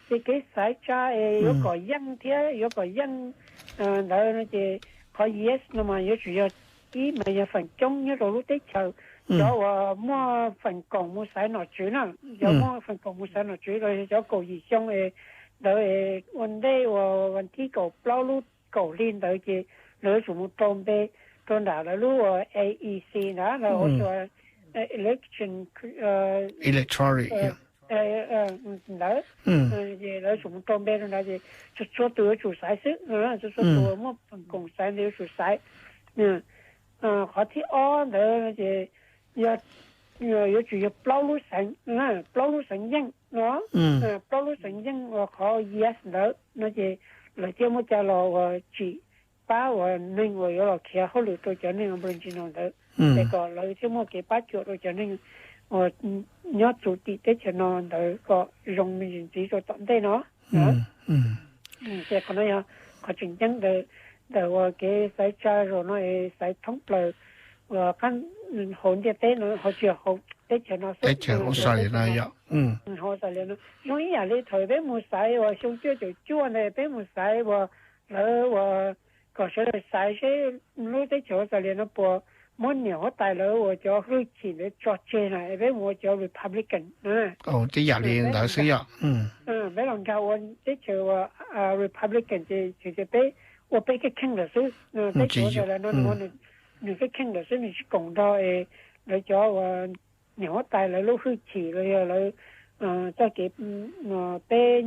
Ces kev xaiv tsa es yuav kom yeej thiab yuav kom yeej ntawd no ces qhov yes no mas yuav tsum yog ib mas yog feem coob nyob rau lub teb chaws, cov uas muaj feem koom mus xaiv nom tswv na, cov muaj feem koom mus xaiv nom tswv los yog cov kaum yim xyoo es ntawd es ua ntej uas vas thib kaum plaub lub kaum hli ntawd ces lawv yuav tsum mus rau npe rau nram lawv lub uas A E C ntawd, lawv ua election electoral ntawd, ces lawv yuav tsum mus rau npe rau ntawd ces txhua txhua tus yuav tsum xaiv xwb, txhua txhua tus muaj feem koom xaiv ntawd yuav tsum xaiv. Qhov thib ob ntawd ces yog yuav tsum yog plaub lub xeev, plaub lub xeev yeej no, plaub lub xeev yeej uas qhov yes ntawd no ces lawv thiaj muaj cai los uas tsim pab uas neeg uas yuav los khiav hauj lwm rau cov neeg Aboriginal ntawd, ces kom lawv thiaj muaj kev pab cuam rau cov neeg uas nyob txum tim teb chaws no ntawd kom zoo me ntsis ntxiv rau tom ntej no. Ces qhov no yog qhov tseem ceeb ntawm uas kev xaiv tsa zaum no es xaiv thoob plaws uas qab hauv ntiaj teb no, hauv tsis hauv teb chaws no xwb, hauv Australia no. Zoo ib yam li thaum peb mus xaiv uas xyoo cuaj caum cuaj ntawd peb mus xaiv uas lawv uas kom sawv daws xaiv seb lub teb chaws Australia no puas muab niam huab tais lawv uas cov hwj chim ntawd tso tseg na, peb mus ua cov Republican. Tib yam li ntawd xwb yom. Peb los nkag ua teb chaws uas Republican ces txhais tias peb ua peb kheej kheej lawm xwb, teb chaws Australia no nws kheej kheej lawm xwb, nws tsis koom nrog lawv cov uas niam huab tais lawv lub hwj chim los yog lawv txoj kev peb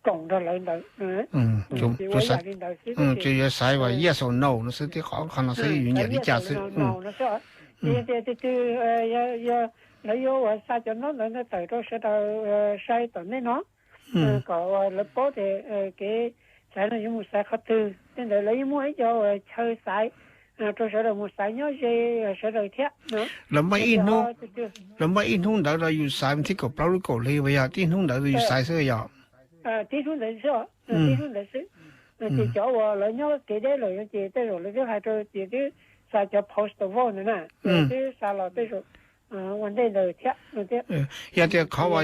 koom nrog lawv ntawd. Ua yam li ntawd xwb, ces yuav xaiv uas yes or no no xwb, tib qhov qhov no xwb, yuav nyiam li cas xwb no xwb. Ces yog tias tus twg lawv yuav uas xa cov ntaub ntawv ntawd tawm rau sawv daws sai tom ntej no kom uas lawv paub tias kev xaiv no yuav mus xaiv qhov twg, tej ntawd lawv yeej muaj ib co uas chaw xaiv rau sawv daws mus xaiv nyob ze sawv daws thiab. Lawv muaj ib hnub, lawv muaj ib hnub ntawd rau yus xaiv, thib kaum plaub lub kaum hli uas yog tib hnub ntawd yus xaiv xwb yom. Tib hnub ntawd xwb, tib hnub ntawd xwb. Ces cov uas lawv nyob kev deb lawm no ces tej zaum lawv twb hais rau tias twb xa cov postal vote ntawd na, twb xa los tej zaum ua ntej ntawd thiab no thiab. Yog tias qhov uas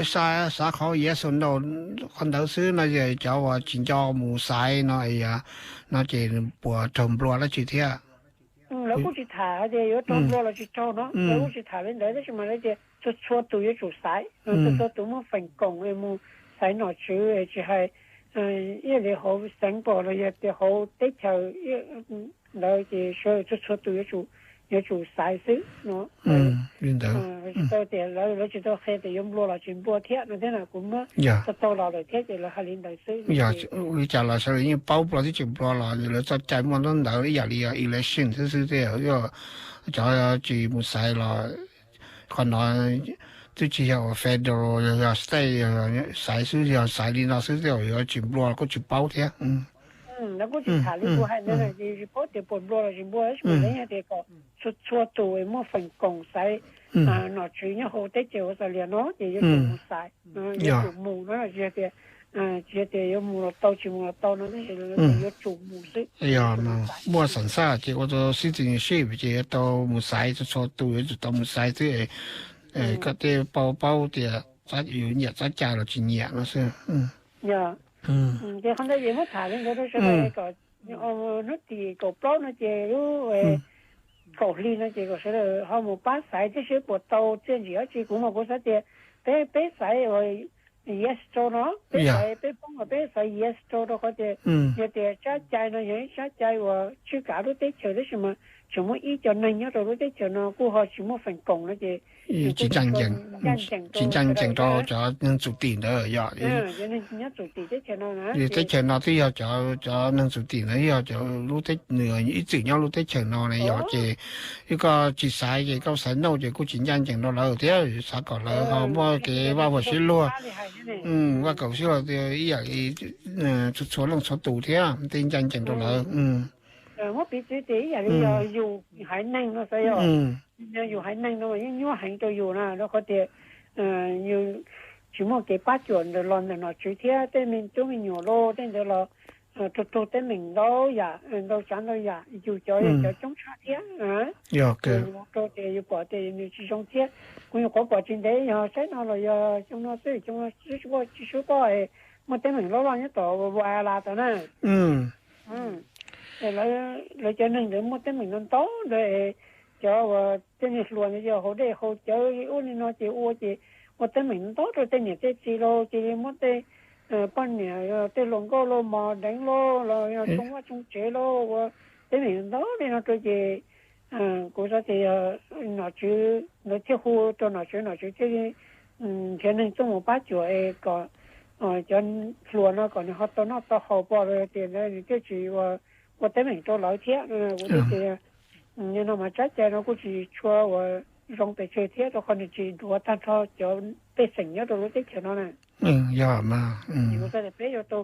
xav qhov yes or no qhov ntawd xwb no, cov uas tsis nco mus xaiv no, no ces puas raug nplua dab tsi thiab? Lawv kuj tsis tham hais tias yuav raug nplua los tsis raug no, lawv kuj tsis tham li ntawd, tab sis mas lawv tias txhua txhua tus yuav tsum xaiv, txhua txhua tus muaj feem koom mus xaiv nom tswv, tsis hais ib yam li hauv xeev pom los yog tias hauv teb chaws ntawd ces sawv daws txhua txhua tus yuav tsum xaiv xwb no. Tsis tau tias lawv tsis tau qhia tias yuav nplua los tsis nplua thiab no thiab na, kuv muab tau tau los lawm thiab ces lawv hais li ntawd xwb. Li cas los sawv daws yeej paub nplua thiab tsis nplua los lawv txoj cai muaj ntaub ntawv ib yam li election xwb xwb thiab. Cov tsis mus xaiv los qhov no twb tsis yog federal, yog state, xaiv xwb, yog xaiv li no xwb thiab, yuav tsis nplua kuj tsis paub thiab. Lawv kuj tsis tham li kuv hais ntawd, tsis paub tias puas nplua los tsis nplua, tab sis mas lawv hais tias kom txhua txhua tus muaj feem koom xaiv nom tswv nyob hauv teb chaws Australia no ces yuav tsum mus xaiv, yuav tsum mus no, tsis yog tias, tsis yog tias yuav mus los tau tsis mus los tau no, tab sis yuav tsum mus xwb. Yog muaj xam xaj ces ua tau citizenship ces yuav tau mus xaiv, txhua txhua tus yuav tsum tau mus xaiv xwb, koj thiaj paub paub tias yus nyiam txoj cai los tsis nyiam no xwb. Ces qhov ntawd ces muab tham li ntawd rau sawv daws kom hnub tim kaum plaub no ces lub kaum hli no ces kom sawv daws ho mus pab xaiv thiab seb puas tau txiaj ntsig dab tsi. Kuv mas kuv xav tias peb, peb xaiv uas yes rau no, peb xaiv, peb poob los peb xaiv yes rau, rau qhov tias yog tias tsab cai no yog ib tsab cai uas tswj kav lub teb chaws, tab sis mas tseem muaj ib co neeg nyob rau lub teb chaws no kuj ho tsis muaj feem koom no ces tsis ncaj ncees rau cov neeg txum tim ntawd yom. Teb chaws no twb yog cov neeg txum tim ntawd, yog cov lub teb, nws ib txwm nyob lub teb chaws no ne yom, ces yog koj tsis xaiv ces koj xaiv no ces kuj tsis ncaj ncees rau lawv thiab, xav kom lawv ho muaj kev vaj huam sib luag, vaj huam sib luag ib yam li txhua txhua leej txhua tus thiab, thiaj ncaj ncees rau lawv. Muab piv txwv tias ib yam li yog yus haiv neeg no xwb, yog yus haiv neeg no yeej nyuaj heev rau yus na, rau qhov tias yus tsis muaj kev pab cuam ntawm los ntawm nom tswv thiab tej me tub me nyuam los tej ntawd los raug raug teeb meem ntau yam, ntau tsav ntau yam, yus cov yog cov coob tshaj thiab. Yog rau tias yus pom tias nws tsis zoo thiab, kuv nyuam qhuav pom tsis ntev yog saib no los yog xyoo no xwb, xyoo no tsis sub poj, muaj teeb meem loj loj nyob tom Vala tod na. Lawv cov neeg ntawd muaj teeb meem no ntau ntawd, cov uas tej niag hluas ntawd yog haus dej haus cawv ub li no ces ua ces ua teeb meem ntau rau tej niam tej txiv los cia li muab tej poj niam, tej hluas nkauj los mos deev los los yog tsoo vaj tsoo tsev los ua teeb meem ntau li no rau ces kuv xav tias yog nom tswv ntawd thiaj hu rau nom tswv, nom tswv thiaj li nrhiav neeg tuaj mus pab cuam es kom cov hluas no kom nws ho tau noj tau haus pom los tias ntawd nws thiaj tsis ua teeb meem rau lawv thiab. Kuv thiaj tias no mas tsab cai no kuj tsis tshua uas zoo pes tsawg thiab rau qhov nws tsis duav tag nrho cov pej xeem nyob rau lub teb chaws no na. Yog mas, peb yuav tau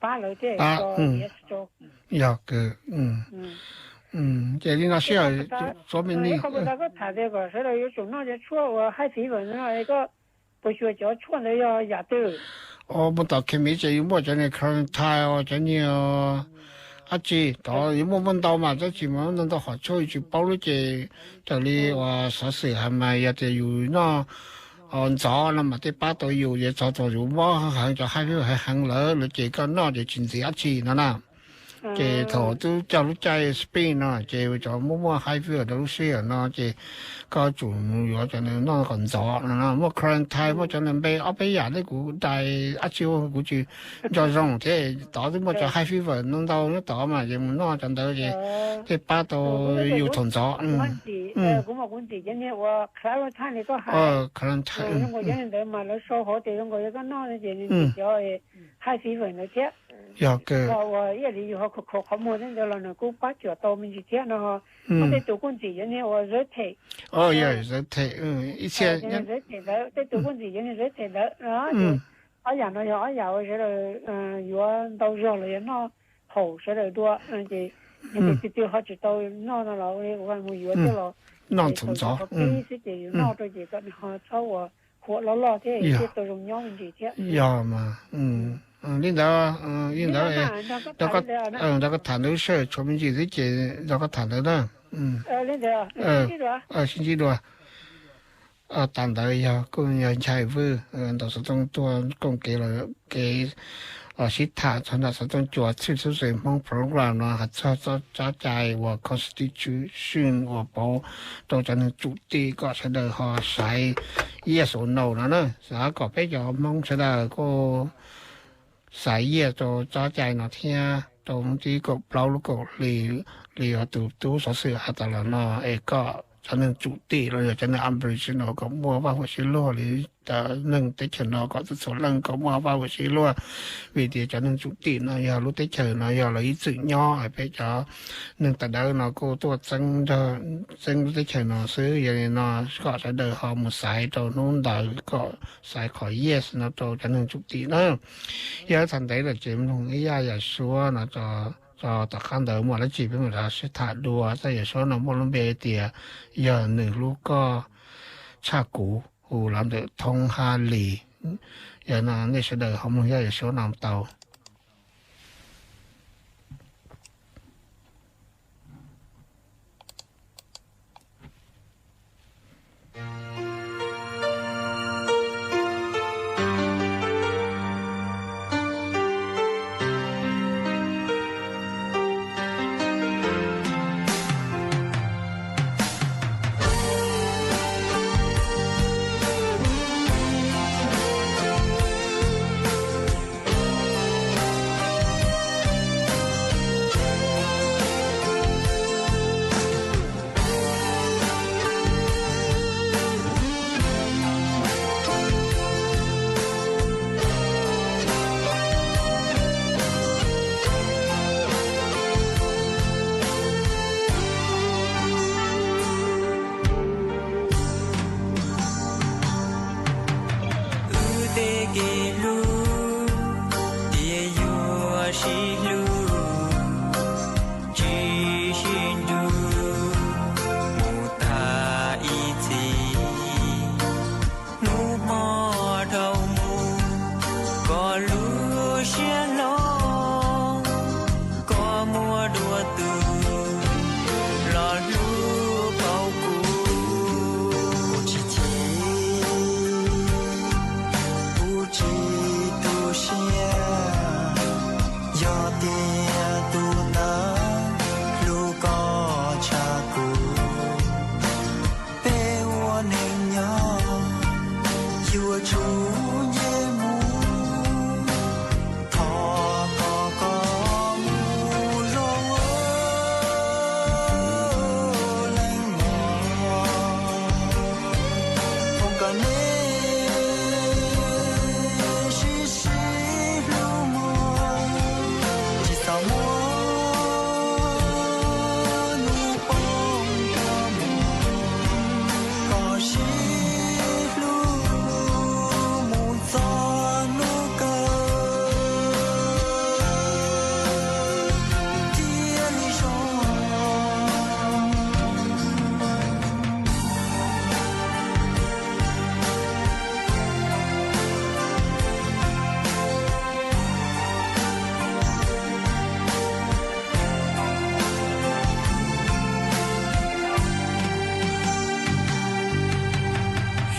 pab lawv thiab. Yog ces li no sij hawm txuas me ntsis, qhov koj tham tias kom sawv daws yuav tsum noj cov tshuaj uas high fever no, koj puas xyuas cov tshuaj ntawd yog yam twg? Muaj tom khe miv ces yuav muaj cov niag quarantine, cov niag dab tsi tod yuav muaj muaj ntau mas tab sis mas ntau ntau qhov tshuaj yus tsis paub lawm ces raws li uas xov xwm hais mas yog tias yus noj ntxov no mas tej pab tau yus, yog txog thaum yus mob heev cov high fever heev heev lawm lawm ces koj noj ces tsis ntxiv dab tsi no na. Ces thaum twb cog lub caij spring no ces cov muaj muaj high fever rau lub sij hawm no ces koj tsum yuav cov nws noj kom ntxov no. Muaj quarantine, muaj cov nws npe ob peb yam thiab kuv dais dab tsi kuv tsis nco zoo thiab, tod twb muaj cov high fever no ntau nyob tod mas ces mus noj cov ntawd ces thiaj pab tau yus thaum ntxov. Kuv mas kuv ntxim cov niag uas quarantine li koj hais, quarantine zoo nkaus cov niag ntawd mas lawv sau hauv tias zoo nkaus yog koj noj no ces nws ntxim cov high fever ntawd thiab. Yog kawg. Uas ib yam li yus ho khaus khaus qhov muag thiab ntawd los nws kuj pab cuam tau me ntsis thiab no. Muaj tej tus kuj ntxim cov niag uas zawv them, zawv them, ib txhia zawv them ntawd, tej tus kuj ntxim cov niag zawv them ntawd. Ob yam no yog ob yam uas sawv daws yuav ntau zog los yog noj haum sawv daws dua ces yog tias tus twg ho tsis tau noj no los mus yuav thiab los noj thaum ntxov pib xwb ces yus noj rau ces kom nws ho txhob ua huam loj loj thiab thiaj tau zoo nyob me ntsis thiab. Yog mas li ntawd, li ntawd nrog koj tham ntawd sawm tshuav me ntsis xwb ces nrog koj tham ntawd na. Sib ntsib dua. Tas ntawd yog kuj yog Nchai Vwj ntawm xov tooj tuaj koom kev los kev sib tham txog nram xov tooj cua tshwj xeeb Hmoob program no hais txog tsob cai uas constitution uas pauv rau cov neeg tsum tim kom sawv daws ho xaiv yes or no no na. Xav kom peb cov Hmoob sawv daws kuj xaiv yes rau tsob cai no thiab rau hnub tim kaum plaub lub kaum hli li uas tus tub xov xwm hais tas los no es kom cov neeg tsum tim los yog cov neeg Aboriginal kom muaj vaj huam sib luag li cov neeg teb chaws no kom txhua txhua leej kom muaj vaj huam sib luag. Vim tias cov neeg tsum tim no yog lub teb chaws no yog lawv ib txwm nyob, peb cov neeg tawv dawb no kuj tuaj txeeb lub teb chaws no xwb. Yog li no kom sawv daws ho mus xaiv rau hnub ntawd kom xaiv qhov yes no rau cov neeg tsum tim na. Yog thaum ntev lawm ces mloog ib yam yam suab no tso, tom qab ntawd muaj dab tsi peb mam rov sib tham dua. Txoj yam suab no muaj lub npe tias yog nws hlub koj tshaj kuv hu los ntawm Thoob Hab Lis. Yog no nej sawv daws ho mloog ib yam yam suab no tau. Sib hlub mus txog hnub kawg thiaj li zoo.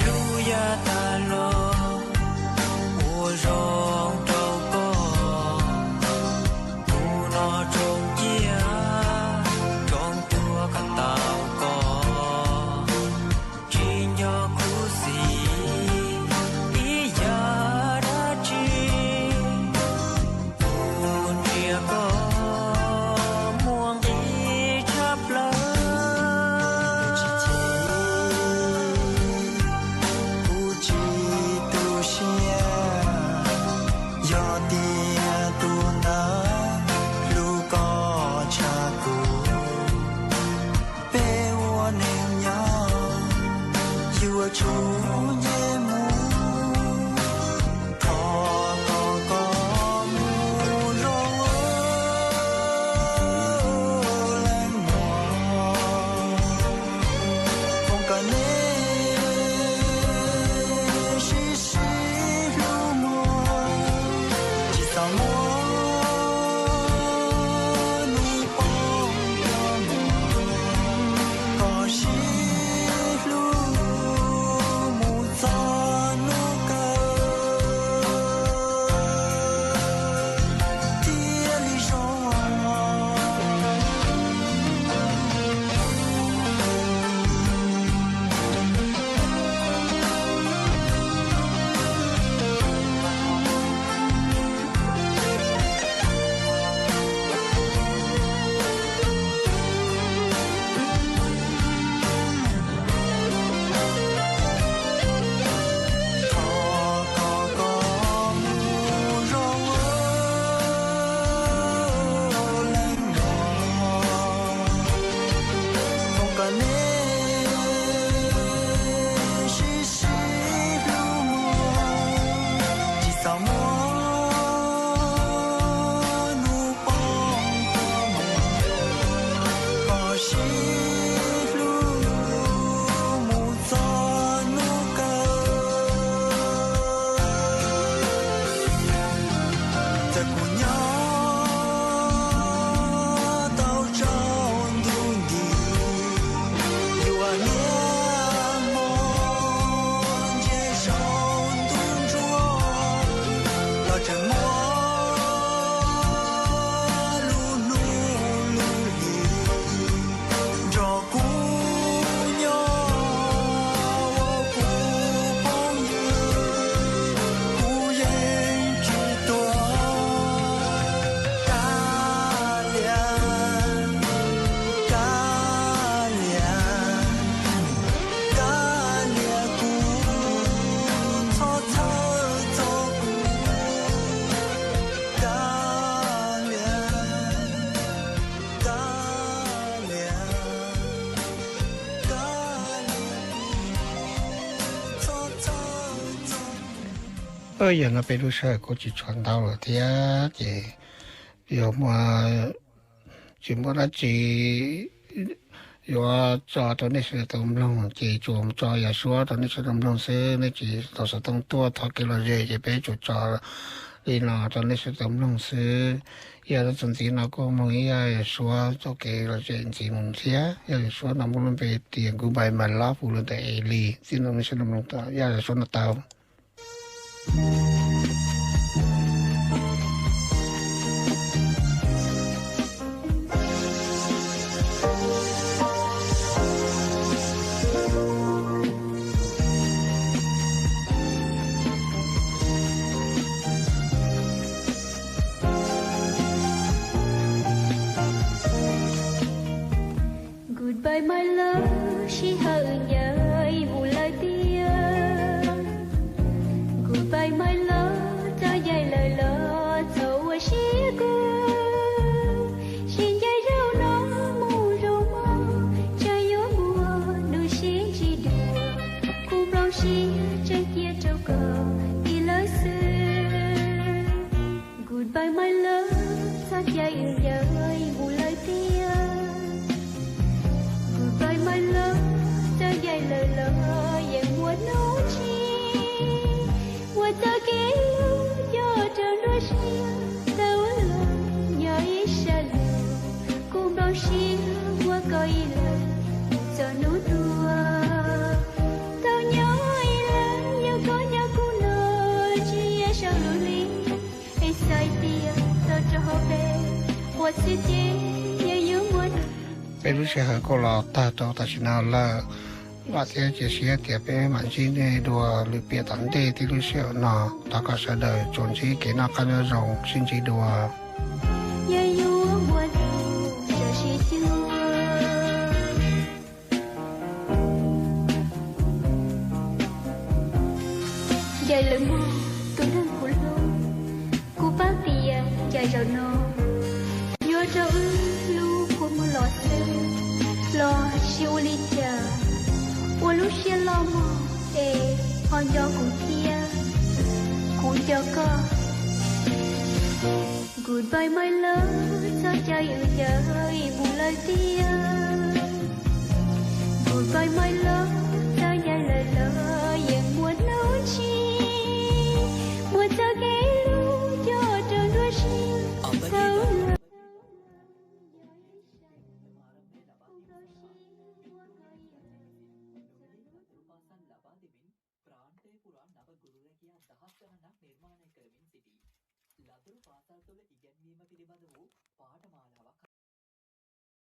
Hlub yav tas los ua zoo rau koj, kuv no tsoom ciaj rau tuag kom tau koj, tsis nco khuv xim ib yam dab tsi. Kuv nrhiav koj muaj nqis tshaj plaws, kuv tsis tu siab yog tias tus ntawd hlub koj tshaj kuv. Peb ua neej nyob yuav tsum nce mus, thov kom koj mus zoo leej muam, foom kom nej sib sib hlub muag, tsis txhob muab hnub poob koj mus, kom sib hlub mus txog hnub kawg thiaj li zoo. Tsis txhob muab hnub poob koj mus, kom sib hlub mus txog hnub kawg. Txawm kuv nyob tau tsaus ntuj nti, yuav niaj hmo ntsia saum ntuj ntsuab los tseem muaj lub hnub lub hli nrog kuv nyob ua kuv phooj ywg, kuv yeej tsis tuag. Kav liam, kav liam, kav liam kuv, txhob txhawj txog kuv. Kav liam, kav liam, kav liam kuv, txhob txhawj txog kuv. Yog no peb lub sij hawm kuj tsis tshuav ntau lawm thiab ces yog muaj, tsis muaj dab tsi yuav tso rau nej sawv daws tau mloog ces tsuas tso Yaj Suab rau nej sawv daws tau mloog xwb, nej tsis tau xov tooj tuaj thov kev lom zem ces peb tsuas tso li no rau nej sawv daws tau mloog xwb. Yog txuas ntxiv no kuj mloog ib Yaj Suab txoj kev lom zem ntxiv mus thiab. Yaj Suab no muaj lub npe tias Goodbye My Love ua los ntawm Eli, txij no nej sawv daws mloog Yaj Suab no tau. Goodbye my love, sij hawm ncaim mus lawm tiag. Goodbye my love, Siab tseeb tiag rau koj ib leeg xwb. Goodbye my love, txoj cai wb ncaws mus lawm tiag. Goodbye my love, txawm ncaim lawm los yeej muaj hnub tshiab. Muaj txoj kev hlub coj rau nruab siab, tau ua luaj nyob ib sab lug. Kuv npau siab muaj koj ib leeg mus txog hnub tuag. Tau nyob ib leeg yog koj nyob kuv no, tsis yog sau lus li. Es txhais tias tau rau hauv peb, qhov xwm txheej yeej yuav muaj. Peb lub sij hawm kuj los tag rau tam sim no lawm. Vam thiab cia siab tias peb mam ntsib nej dua lwm piam tom ntej tib lub sij hawm no. Thov kom sawv daws tsuas ntsib kev noj qab nyob zoo, sib ntsib dua. Yeej yuav muaj tus txawj sib cuag. Ncaim lawm mog tus neeg kuv hlub, kuv paub tias ncaim zaum no yuav rau wb lub kua muag los xwb, los sis ua li cas? Ua lub siab loj mog es ho nco kuv thiab, kuv nco koj. Goodbye my love, txoj cai wb ncaws mus lawm tiag. Goodbye my love, txawm ncaim lawm los yeej muaj hnub tshiab. Muaj txoj kev hlub coj rau nruab siab, tau ua luaj.